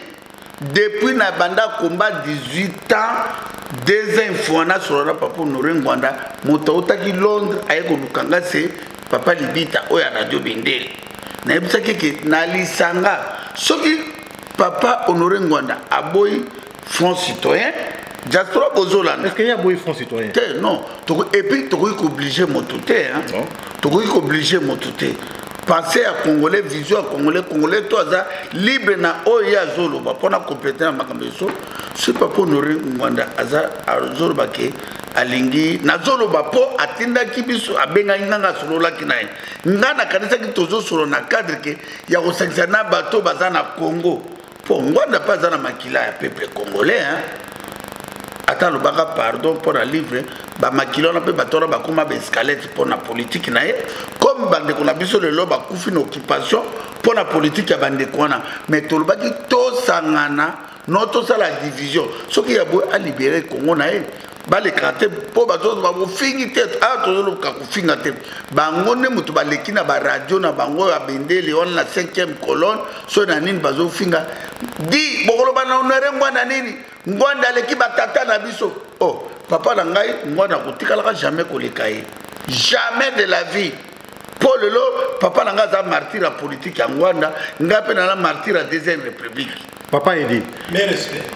depuis na banda komba 18 ans. Deuxième fois nasolola na papa Honoré Ngwanda, moto autaki Londres aye koluka nga, se papa Libita oyo ya Radio Bendele. Nayebisaki ke na lisanga, soki papa Honoré Ngwanda aboyi Front citoyen, diaspora bozolanda. Est ce que ye aboyi Front citoyen? Te, non. Et puis tokoki koobliger moto te, hein. Non. Tokoki koobliger moto te. Pensée ya congolais, vision ya congolais, congolais to aza libre na oyo ye azoloba mpona compléter na makambo eso. Soki papa Honoré Ngwanda aza azoloba ke alingi, nazoloba mpo atindaki biso, abengaki nganga, asololaki na ye. Nga nakanisaki tozosolola na cadre ke ya kosangisa na bato baza na Congo, mpo Ngwanda mpe aza na makila ya peuple congolais, hein? Ata alobaka pardon mpo na livre, bamakila wana mpe bato wana bakóma baescalete mpo na politike na ye, comme bandeko na biso lelo bakufi na occupation mpo na politike ya bandeko wana. Mais tolobaki tosangana, no tosala division. Soki ya boye alibérer Congo na ye, balekaka te mpo bazoba bofingi te. Awa tozoluka kofinga te. Bango nde moto baleki na baradio na bango ya Bendele wana na 5e colonne, so na nini, bazofinga di bokoloba na Honoré Ngwanda nini. Ngwanda aleki batata na biso. Oh, papa na ngai Ngwanda akotikalaka jamais koleka ye, jamais de la vie, mpo lelo papa na ngai aza martyr ya politike ya Ngwanda, ngai mpe naza martyr ya deuxième république. Papa Edi. Mais respect.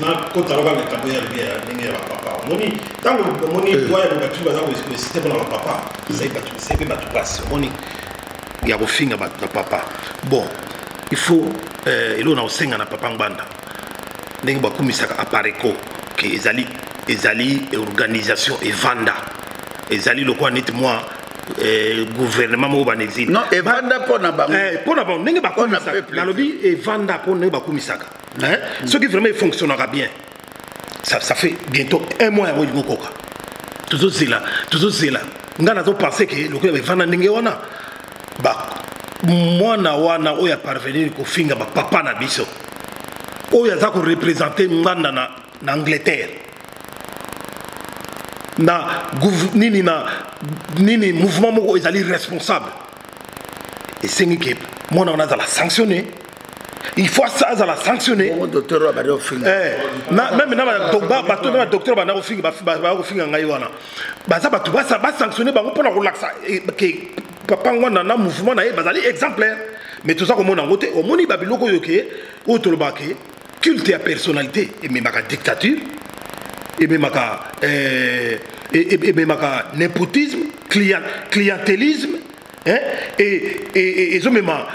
Nakota loka likambo ya ndenge ya bapapa. Omoni, ntango omoni loi ya bato baza koesite mpona bapapa, ezali bato esali mpe bato mpasi. Omoni ya kofinga bato na papa. Bon, il faut eloko na kosenga na papa Ngbanda, ndenge bakumisaka Apareco ke ezali organisation evanda, ezali lokola neti mwa gouvernement moko bana exil. Non, evanda mpo na bango. Mpo na bango, ndenge bakumisaka. Nalobi evanda mpo ndenge bakumisaka. Soki vraiment efonctionnaka bien, ça fait bientôt un mois yango elingi okoka, tozozela, tozozela. Ngai nazopense ke lokola evanda ndenge wana, mwana wana oyo aparvenir kofinga bapapa na biso, oyo aza koreprésente Ngbanda na Angleterre, na nini, na nini, mouvement moko ezali responsable, esengi ke mwana wana azala sanctionné. Il faut azala sanctionné. Docteur oyo abandi kofinga. Même na bato na badocteur banda kofinga, baya kofinga ngai wana, baza bato basanctionne bango mpona kolakisa ke papa Ngbanda na mouvement na ye bazali exemplaire. Mais toza komona yango te. Omoni babiloko oyo ke oyo tolobaka ke culte ya personnalité ememaka dictature, ememaka népotisme, clientélisme, hein, et ezomema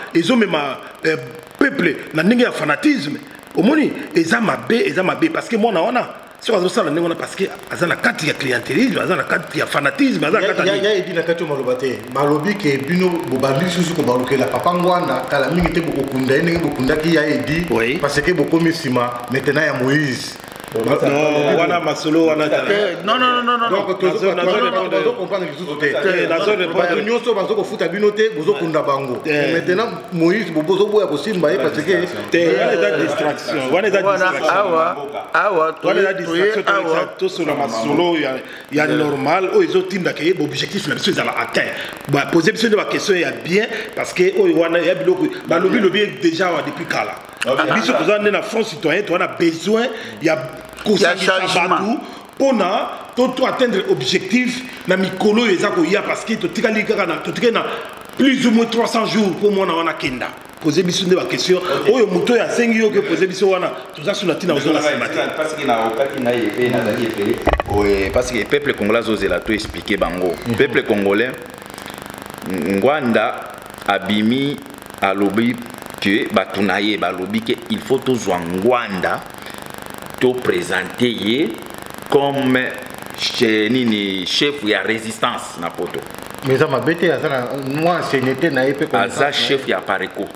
peuple na ndenge ya fanatisme. Omoni, eza mabe, eza mabe, parce que mwana wana soki azosala ndenge wana, parce que aza na kati ya clientélisme, aza na kati ya fanatisme, aza na kati ya edi na kati oyo maloba te. Balobi ke bino bobandi lisusu kobalukela papa Ngbanda, kala mingi te bokokunda ye ndenge bokundaki ya edi, parce que bokomi nsima maintenant ya Moïse. Non, wana masolo wana. Non, non, non, non. Donc tozocomprendre lisusu te. Bato nyonso bazokofuta bino te, bozokunda bango. Maintenant Moïse, bozoboya kosimba ye parce que Te, wana eza distraction, wana eza distraction. Awa, awa. Wana eza distraction. Tosola masolo ya normal oyo ezotindaka ye baobjectif na biso ezala atteint. Bapose biso nde baquestion ya bien, parce que oyo wana ya biloko balobi lobi déjà awa depuis kala. Biso toza nde na Front citoyen, toza na besoin ya kosangisa bato mpona to atteindre objectif na mikolo oyo eza koya, parce que totikali kaka na, totikali na plus ou moins 300 jours mpo mwana wana kenda. Pose biso nde baquestion oyo moto oyo asengi yo ke pose biso wana, toza so na ntina ozonga nsima te. Parce que na okati na ye mpe nazali ebele, parce que peuple congolais azozela to expliquer bango. Peuple congolais, Ngbanda abimi, alobi ke bato na ye balobi ke il faut tozwa Ngbanda, toprésente ye comme nini, chef ya résistance na Poto. Mais eza mabe te, aza na mwa ancienneté na ye mpe. Aza chef ya Apareco,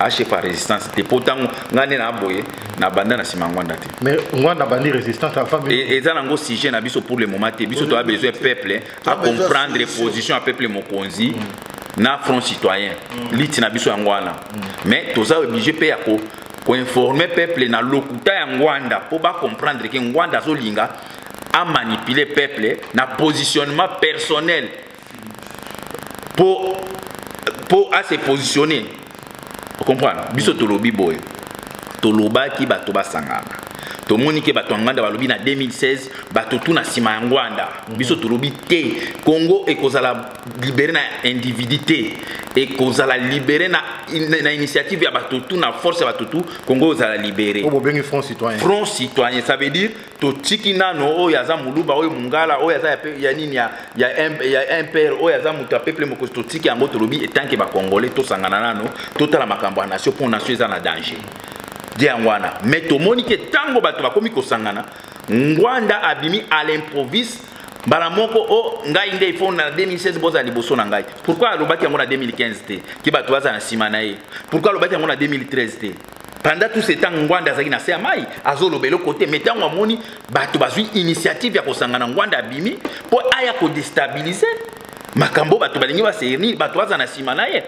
a chef ya résistance te, po ntango ngai nde na boye na banda na nsima Ngbanda te. Mais Ngbanda bandi résistance avant. Eza nango sujet na biso pour le moment te. Biso toza besoin peuple acomprendre position ya peuple mokonzi na Front citoyen. Liti na biso yango wana, mais toza obligé mpe ya koinforme peuple na lokuta ya Ngbanda mpo bacomprendre ke Ngbanda azolinga amanipule peuple na positionnement personnel po ase positionner. Comprendre, biso tolobi boye, tolobaki bato basangana. Tomoni ke bato ya Ngbanda balobi na 2016 bato tu na nsima ya Ngbanda. Biso tolobi te, Congo ekozala libéré na individu te, ekozala libéré na initiative ya bato tu, na force ya bato tu. Congo ezala libéré. Oyo bobengi Front citoyen. Front citoyen, ça veut dire totiki nano oyo aza Moluba, oyo Mongala, oyo aza ya nini, ya impere, oyo aza moto ya peuple mokosi. Totiki yango, tolobi etanke bacongolais tosangana nano, totala makambo ya nation, mpo nation eza na danger di yango wana. Mais tomoni ke ntango bato bakomi kosangana, Ngbanda abimi à l'improviste mbala moko: o ngai nde il faut na 2016 bozala liboso na ngai. Pourquoi alobaki yango na 2015 te ke bato bazala na nsima na ye? Pourquoi alobaki yango na 2013 te? Pendant tout ce temps Ngbanda azalaki na se ya mai, azoloba eloko te. Mais ntango amoni bato bazwi initiative ya kosangana, Ngbanda abimi mpo aya kodestabilize makambo. Bato balingi baserenir, bato baza na nsima na ye.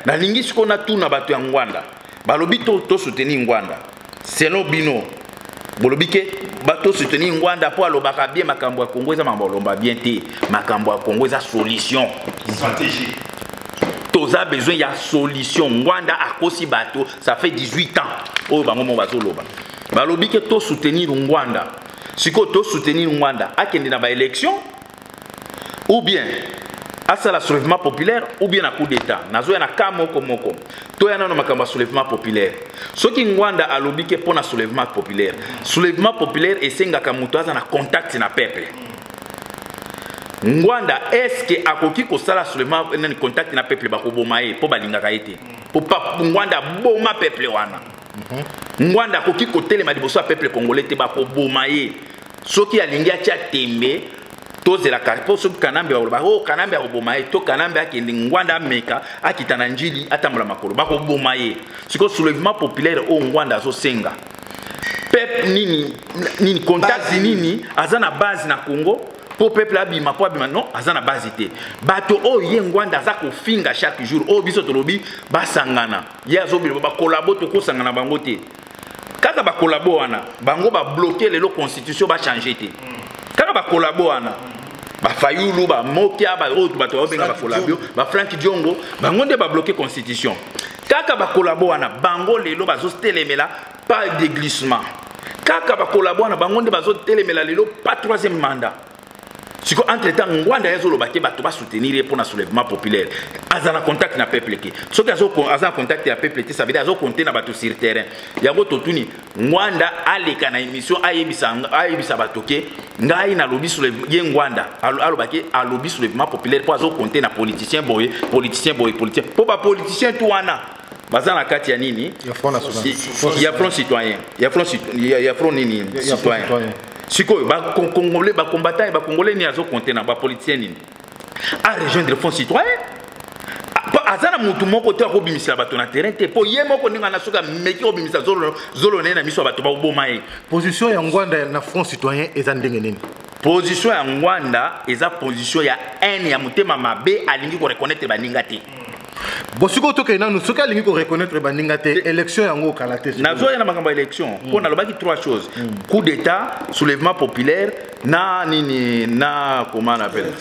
Nalingi sikoyo natuna bato ya Ngbanda. Balobi tosoutenir Ngbanda. Selon bino, bolobi ke tosoutenir Ngbanda mpo alobaka bien makambo ya Congo. Eza makambo alomba bien te, makambo ya Congo eza solution. Stratégie. Toza besoin ya solution. Ngbanda akosi bato, ça fait 18 ans oyo bango moko bazoloba. Balobi ke tosoutenir Ngbanda. Sikoyo tosoutenir Ngbanda akende na baélection ou bien Asala soulèvement populaire ou bien na coup d'état. Nazoya na ka moko moko. Toya nano makambo ya soulèvement populaire. Soki Ngwanda alobi ke mpo na soulèvement populaire, soulèvement populaire esengaka moto aza na contact na peuple. Ngwanda, est-ce akoki kosala soulèvement nani, contact na peuple? Bakoboma ye mpo balingaka ye te, mpo Ngwanda aboma peuple wana. Ngwanda akoki kotelema liboso ya peuple congolais te, bakoboma ye. Soki alingi atia tembe, tozelaka mpo soki Kanambe bakoloba: "O oh, Kanambe akoboma ye." To Kanambe akende, Ngwanda ameka akita na Njili, atambola makolo, bakoboma ye. Sikoyo soulèvement populaire oyo Ngwanda azosenga, peuple nini nini, contact nini aza na base na Congo mpo peuple abima? Mpo abima, non, aza na base te. Bato oyo ye Ngwanda aza kofinga chaque jour, oyo biso tolobi basangana, ye azobila bacollabo, tokosangana bango te. Kaka bacollabo wana, bango babloquer lelo constitution, bachange te. Kaka bacollabo wana, bafayulu, bamokia, oyo bato baobenga bacollabo, bafrank Diongo, bango nde babloquer constitution. Kaka bacollabo wana, bango lelo bazotelemela pas de glissement. Kaka bacollabo wana, bango nde bazotelemela lelo pas troisième mandat. Siko entre temps Ngwanda ye azoloba te bato basoutenir ye mpo na soulèvement populaire. Aza na contact na peuple ke soki aza na contact ya peuple te, ça veut dire azocompter na bato sur terrain. Yango totuni Ngwanda aleka na émission, ayebisa bato ke ngai nalobi ye Ngwanda aloba ke alobi soulèvement populaire mpo azocompter na politicien boye, politicien boye, politicien, mpo bapoliticien tu wana baza na kati ya nini? Ya Front citoyen, ya front nini citoyen. Sikoyo bacongolais, bacombattant, bacongolais nini azocompter na bapoliticien nini arejoindre Front citoyen? Aza na motu moko te akobimisela bato na terrain te, mpo ye moko ndenge ana, soki ameki kobimisa zolo na ye na miso ya bato, bakoboma ye. Position ya Ngwanda na Front citoyen eza ndenge nini? Position ya Ngwanda eza position ya haine, ya motema mabe. Alingi koreconnaître baninga te. Bon, sikoyo tokende nanu. Soki alingi koreconnaître baninga te, élection yango okala te. Nazoya na makambo ya élection mpo nalobaki trois choses: coup d'état, soulèvement populaire na nini, na comment on appelle,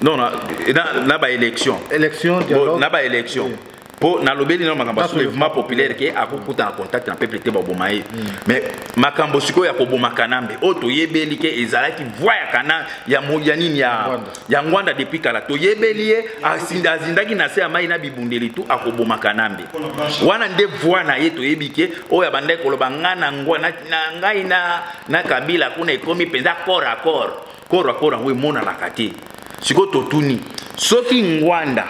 non, na baélection. Élection. Na baélection, mpo nalobeli nano makambo ya soulèvement populaire ke akokuta na contact na peuple te, baboma ye. Mais makambo sikoyo ya koboma Kanambe, oyo toyebeli ke ezalaki voix ya kana ya nini, ya Ngwanda depuis kala, toyebeli ye azindaki na se ya mai na bibundeli tu akoboma Kanambe. Wana nde voix na ye. Toyebi ke oyo abandaki koloba nga na ngai na Kabila kuna ekomi mpenza corps à corps. Corps à corps yango emonanaka te. Sikoyo totuni: soki Ngwanda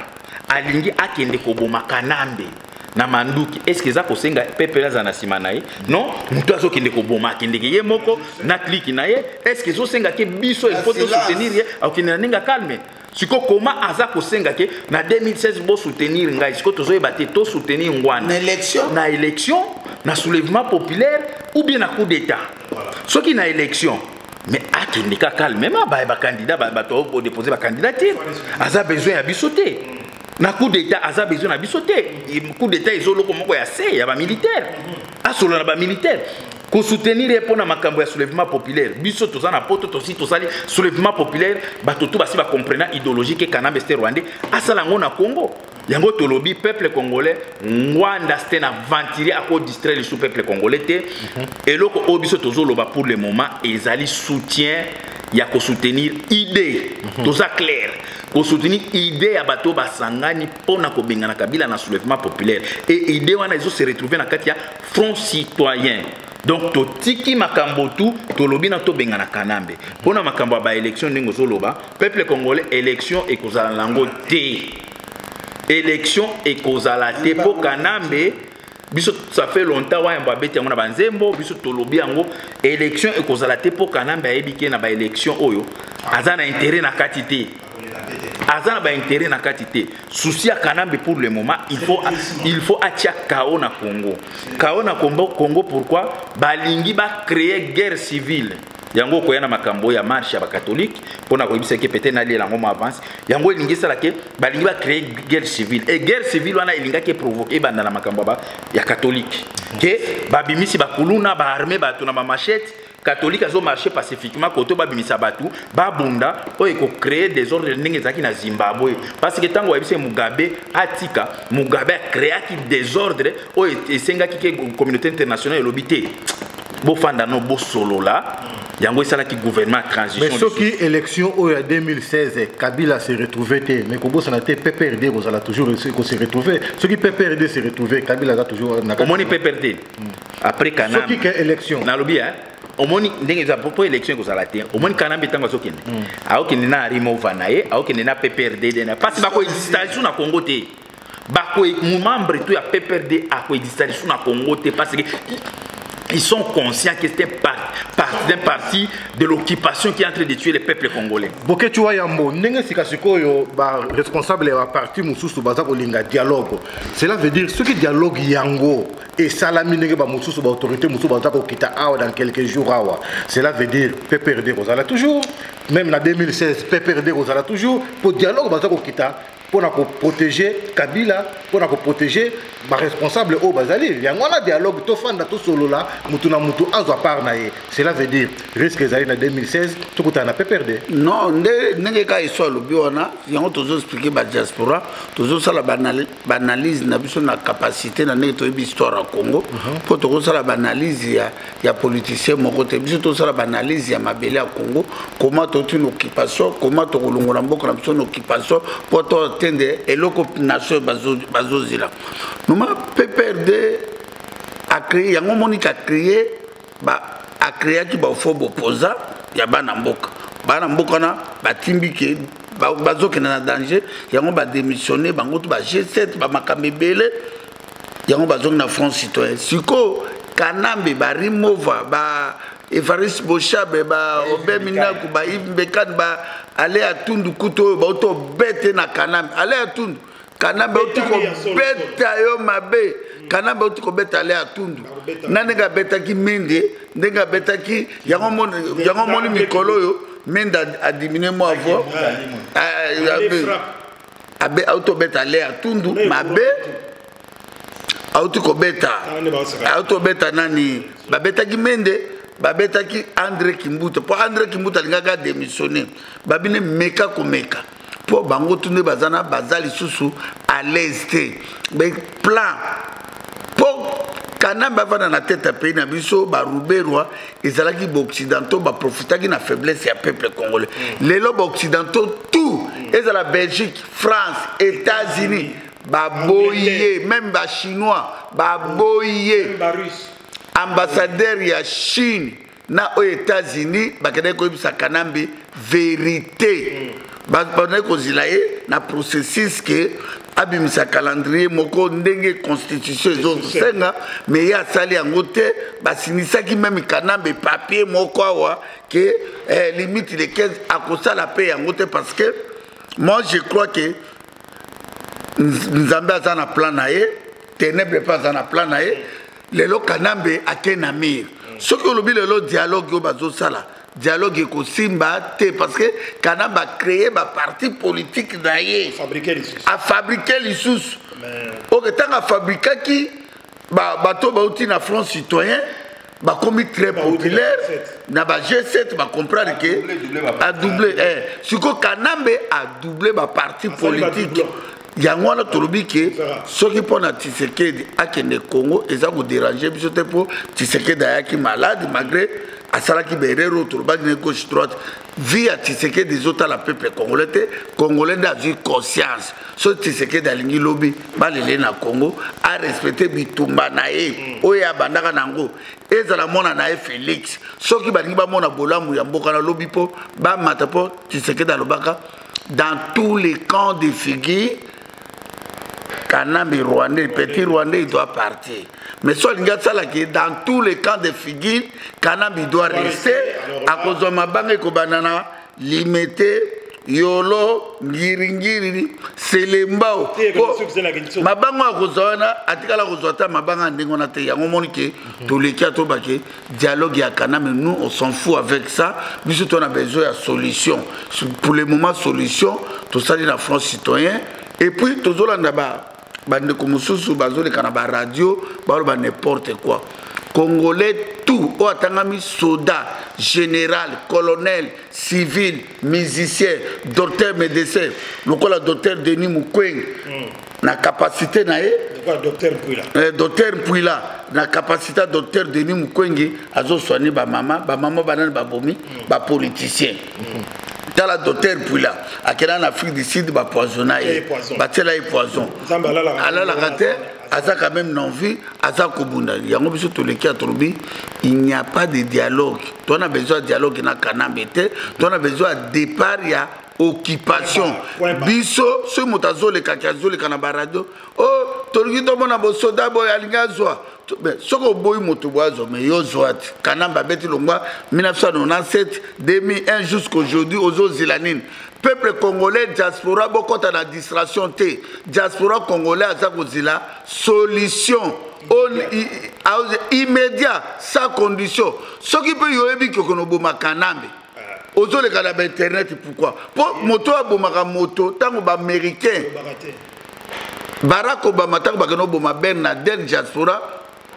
alingi akende koboma Kanambe na manduki, est-ce eza kosenga peuple aza na nsima na ye? Non, moto azokende koboma, akendeke ye moko na clique na ye. Est-ce ezosenga ke biso il faut tosoutenir ye? Akokende na ndenge calme. Siko koma aza kosenga ke na 2016 bosoutenir ngai. Siko tozoyeba te, tosoutenir Ngwanda na élection, na élection, na soulèvement populaire ou bien na coup d'état? Soki na élection, mais akende kaka calmement, bacandidat, bato bodépose bacandidature, aza besoin ya biso te. Na coup d'état, aza besoin na biso te. Coup d'état ezoloko moko ya se ya bamilitaire, asolola na bamilitaire. Kosoutenir ye mpona makambo ya soulèvement populaire, biso toza na poto, tosi tosali soulèvement populaire, bato to basi bacomprena idéologie ke Kanambe c'est rwandais, asala yango na Congo. Yango tolobi peuple congolais, Ngwanda c'est un aventurier, akodistraire lisu peuple congolais te. Eloko oyo biso tozoloba pour le moment ezali soutien ya kosoutenir idée. Toza clair, kosoutenir idée ya bato basangani mpona kobengana Kabila na soulèvement populaire, et idée wana ezose retrouver na kati ya Front citoyen. Donc totiki makambo tu tolobi na tobengana Kanambe. Mpona makambo ya baélection, ndenge ozoloba, peuple congolais, élection ekozala nango te. Élection ekozala te mpo Kanambe, biso ça fait longtemps wayambo abeti yango na banzembo, biso tolobi yango. Élection ekozala te mpo Kanambe ayebi ke na baélection oyo aza na intérêt na kati te, aza na baintérêt na kati te. Souci ya Kanambe pour le moment, il faut atia chaos na Congo, chaos na Congo. Congo pourquoi balingi bacréer guerre civile? Yango okoya na makambo ya marche ya bacatholique mpona koyebisa ke peut-être naliela yango mo avance. Yango elingi esala ke balingi bacréer guerre civile, et guerre civile wana elingaki eprovoquer, ebanda na makambo ya catholique ke babimisi bakuluna, baarme bato na bamachete. Catholique azomarche pacifiquement, koto babimisa bato babunda, oyo ekocréer désordre ndenge ezalaki na Zimbabwe. Parce que ntango bayebisi Mugabe atika, Mugabe acréaki désordre oyo esengaki ke communauté internationale elobi te, bofanda no bosolola. Yango esalaki gouvernement ya transition. Mais soki élection oyo ya 2016, Kabila se retrouve te, mais kobosana te, PPRD kozala toujours kose retrouve. Soki PPRD se retrouve, Kabila aza toujours na Omoni PPRD après Kanambe. Soki ke élection. Nalobi, hein, omoni ndenge eza po élection ekozala te. Omoni Kanambe, ntango azokende, aokende na Arimova na ye, aokende na PPRD na parce bakoexista lisusu na Congo te. Bako membre to ya PPRD akoexista lisusu na Congo te, parce que ils sont conscients que c'était un parti de l'occupation qui est en train de tuer le peuple congolais. Boketshu wa Yambo, ndenge sika sikoyo baresponsable ya baparti mosusu baza kolinga dialogue, cela veut dire soki dialogue yango esalami ndenge bamosusu, baautorité mosusu baza kokita awa dans quelques jours awa, cela veut dire PPRD kozala toujours même na 2016, PPRD kozala toujours po dialogue baza kokita mpona koprotéger Kabila, mpona koprotéger baresponsable oyo bazali. Yango wana dialogue, tofanda, tosolola, mutu na mutu azwa part na ye. Cela veut dire risque ezali na 2016 tokutana na PPRD. Non, nde ndenge kaka eso alobi wana, yango tozoexpliquer badiaspora, tozosala baanalyse na biso na capacité na ndenge toyebi histoire ya Congo, mpo tokosala baanalyse ya politicien moko te. Biso tosala baanalyse ya mabele ya Congo, comment touti na occupation, comment tokolongola mboka na biso na occupation mpo toatteindre eloko nation bazozila. Noma PPRD acréé yango, moniki acréé, acréaki bafaux opposants ya bana mboka. Bana mboka wana batimbi ke bazokende na danger, yango badémissionne bango to ba G7, bamakambo ebele. Yango bazongi na Front citoyen. Sikoyo Kanambe, barimova ba Evariste Boshab, ba Aubin Minaku, ba Yves Mbekani, ba Ale Atundu kutu oyo bauti obete na Kanambe. Ale Atundu, Kanambe auti kobeta yo mabe. Kanambe auti kobeta Ale Atundu na ndenge abetaki Mende, ndenge abetaki yango. Moni mikolo oyo Mende adiminue mwa voix, auti kobeta Ale Atundu mabe, auti kobeta, auti kobeta nani, babetaki Mende, babetaki André Kimbuta, mpo André Kimbuta alingaki adémissionne, babine meka komeka mpo bango tu nde baza na baza lisusu à l'aise te. Plan mpo Kanambe avanda na tete ya pays na biso, baruberwa ezalaki baoccidentaux baprofitaki na faiblesse ya peuple congolais. Lelo baoccidentaux tout, ezala Belgique, France, États-Unis, baboyi ye, même bachinois baboyi ye. Ambassadeur ya Chine na oyo États-Unis bakendaki koyebisa Kanambe vérité. Bandaki kozila ye na processus ke abimisa calendrier moko ndenge constitution ezosenga, mais ye asali yango te. Basinisaki même Kanambe papier moko awa ke limite le 15, akosala mpe yango te, parce que moi je crois que Nzambe aza na plan na ye, ténèbre mpe aza na plan na ye. Lelo Kanambe ake na mire. Soki olobi lelo dialogue oyo bazosala, dialogue ekosimba te, parce que Kanambe acréé baparti politique na ye, afabriqué lisusu. Ok, ntango afabrikaki, bato bauti na Front citoyen bakomi très populaire na ba G7, bacomprendre ke adouble. Sikoyo Kanambe adouble baparti politique. Yango wana tolobi ke soki mpo na Tshisekedi akende Congo, eza kodéranger biso te, mpo Tshisekedi ayaki malade, malgré asalaki baerreur oyo tolobaki na gauche droite. Vie ya Tshisekedi ezotala peuple congolais te. Congolais nde azwi conscience. Soki Tshisekedi alingi lobi balele na Congo, arespecte bitumba na ye oyo abandaka nango, ezala mwana na ye Félix. Soki balingi bamona bolamu ya mboka na lobi mpo bamata, mpo Tshisekedi alobaka: dans tous les camps de figure, Kanambe rwandais, petit rwandais, il doit partir. Mais so alingi asalaki dans tous les camps de figure, Kanambe il doit rester, akozwa mabanga ekobanda na Limete, Yolo, Ngiringiri, Selembao. Mabanga akozwa wana, atikala kozwa ata mabanga ya ndenge wana te. Yango omoni ke toleki atobake dialogue ya Kanambe, nous on s'en fout avec ça. Biso to na besoin ya solution. Pour le moment, solution tosali na Front citoyen. Et puis tozolanda ba bandeko mosusu bazoleka na baradio, baloba n'importe quoi. Congolais tout oyo atangami soda, général, colonel, civil, musicien, docteur, médecin, lokola docteur Denis Mukwege. Na capacité na ye, docteur Mpuila, docteur Mpuila, na capacité ya docteur Denis Mukwege, azosoigne bamama, bamama banani babomi bapoliticien. Tala, docteur Mpuila akenda na Afrique du Sud, bapoisonna ye, batiela ye poison, alalaka te, aza quand même non vie, aza kobunda. Yango biso toleki ya tolobi: il n'y a pas de dialogue. Tona besoin ya dialogue na Kanambe te, tona besoin ya départ ya occupation. Biso soki moto azolekaki, azoleka na baradio: o oh, tolingi tomona bosoda boye, alingi azwa. Soki oboyi moto boye azwa, mais yo zwa te. Kanambe abeti longwa 1997, 2001 jusqu'aujourd'hui, ozozila nini? Peuple congolais, diaspora, bokɔta na distraction te. Diaspora congolais aza kozila solution immédiat, sans condition. Soki mpe yoyebi kokona oboma Kanambe, ozoleka na bainternet pourquoi? Mpo moto abomaka moto, ntango baaméricain, Barack Obama, ntango bakende oboma Ben Laden, diaspora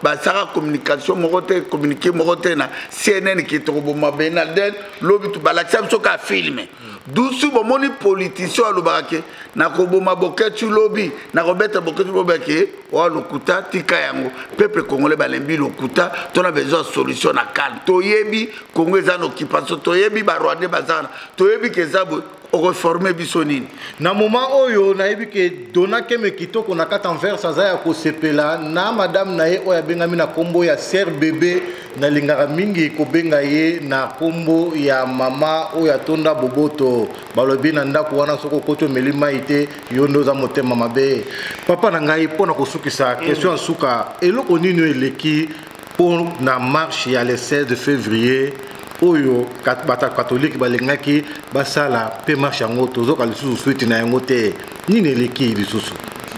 basaka communication moko te, communiqué moko te na CNN ke tokoboma Ben Laden lobi. Balakisa biso ka film dusu. Bomoni politicien alobaka ke nakoboma Boketshu lobi, nakobeta Boketshu lobi, ake oa lokuta. Tika yango, peuple congolais balembi lokuta. Tona besoin ya solution na calme. Toyebi Congo eza na occupation, toyebi barwandais baza wana, toyebi ke eza boye. Okoforme biso nini? Na moment oyo, nayebi ke Dona Keme Kitoko na kati Anvers aza ya kosepela na madame na ye oyo abengami na nkombo ya Ser Bebe. Nalingaka mingi kobenga ye na nkombo ya mama oyo atonda boboto. Balobi na ndako wana, soki okoti, omeli mai te, yo nde oza motema mabe. Papa na ngai, mpo na kosukisa, question ya suka: eloko nini oyo eleki mpo na marche ya le 16 février oyo bato catholique balingaki basala, mpe marche yango tozoka lisusu suite na yango te? Nini eleki lisusu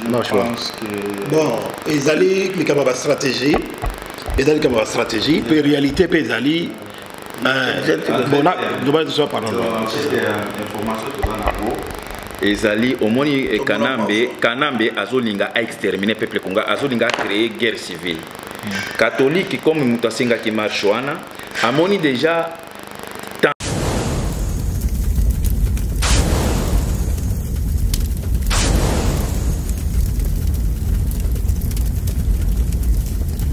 marche wana? Bon, ezali likambo ya bastratégie, ezali likambo ya bastratégie mpe réalité mpe ezali. Bon, pardon. Information toza nango ezali, omoni, Kanambe, Kanambe azolinga aexterminer peuple congo, azolinga acréer guerre civile. Catholique, comme moto asengaki marche wana, amoni déjà.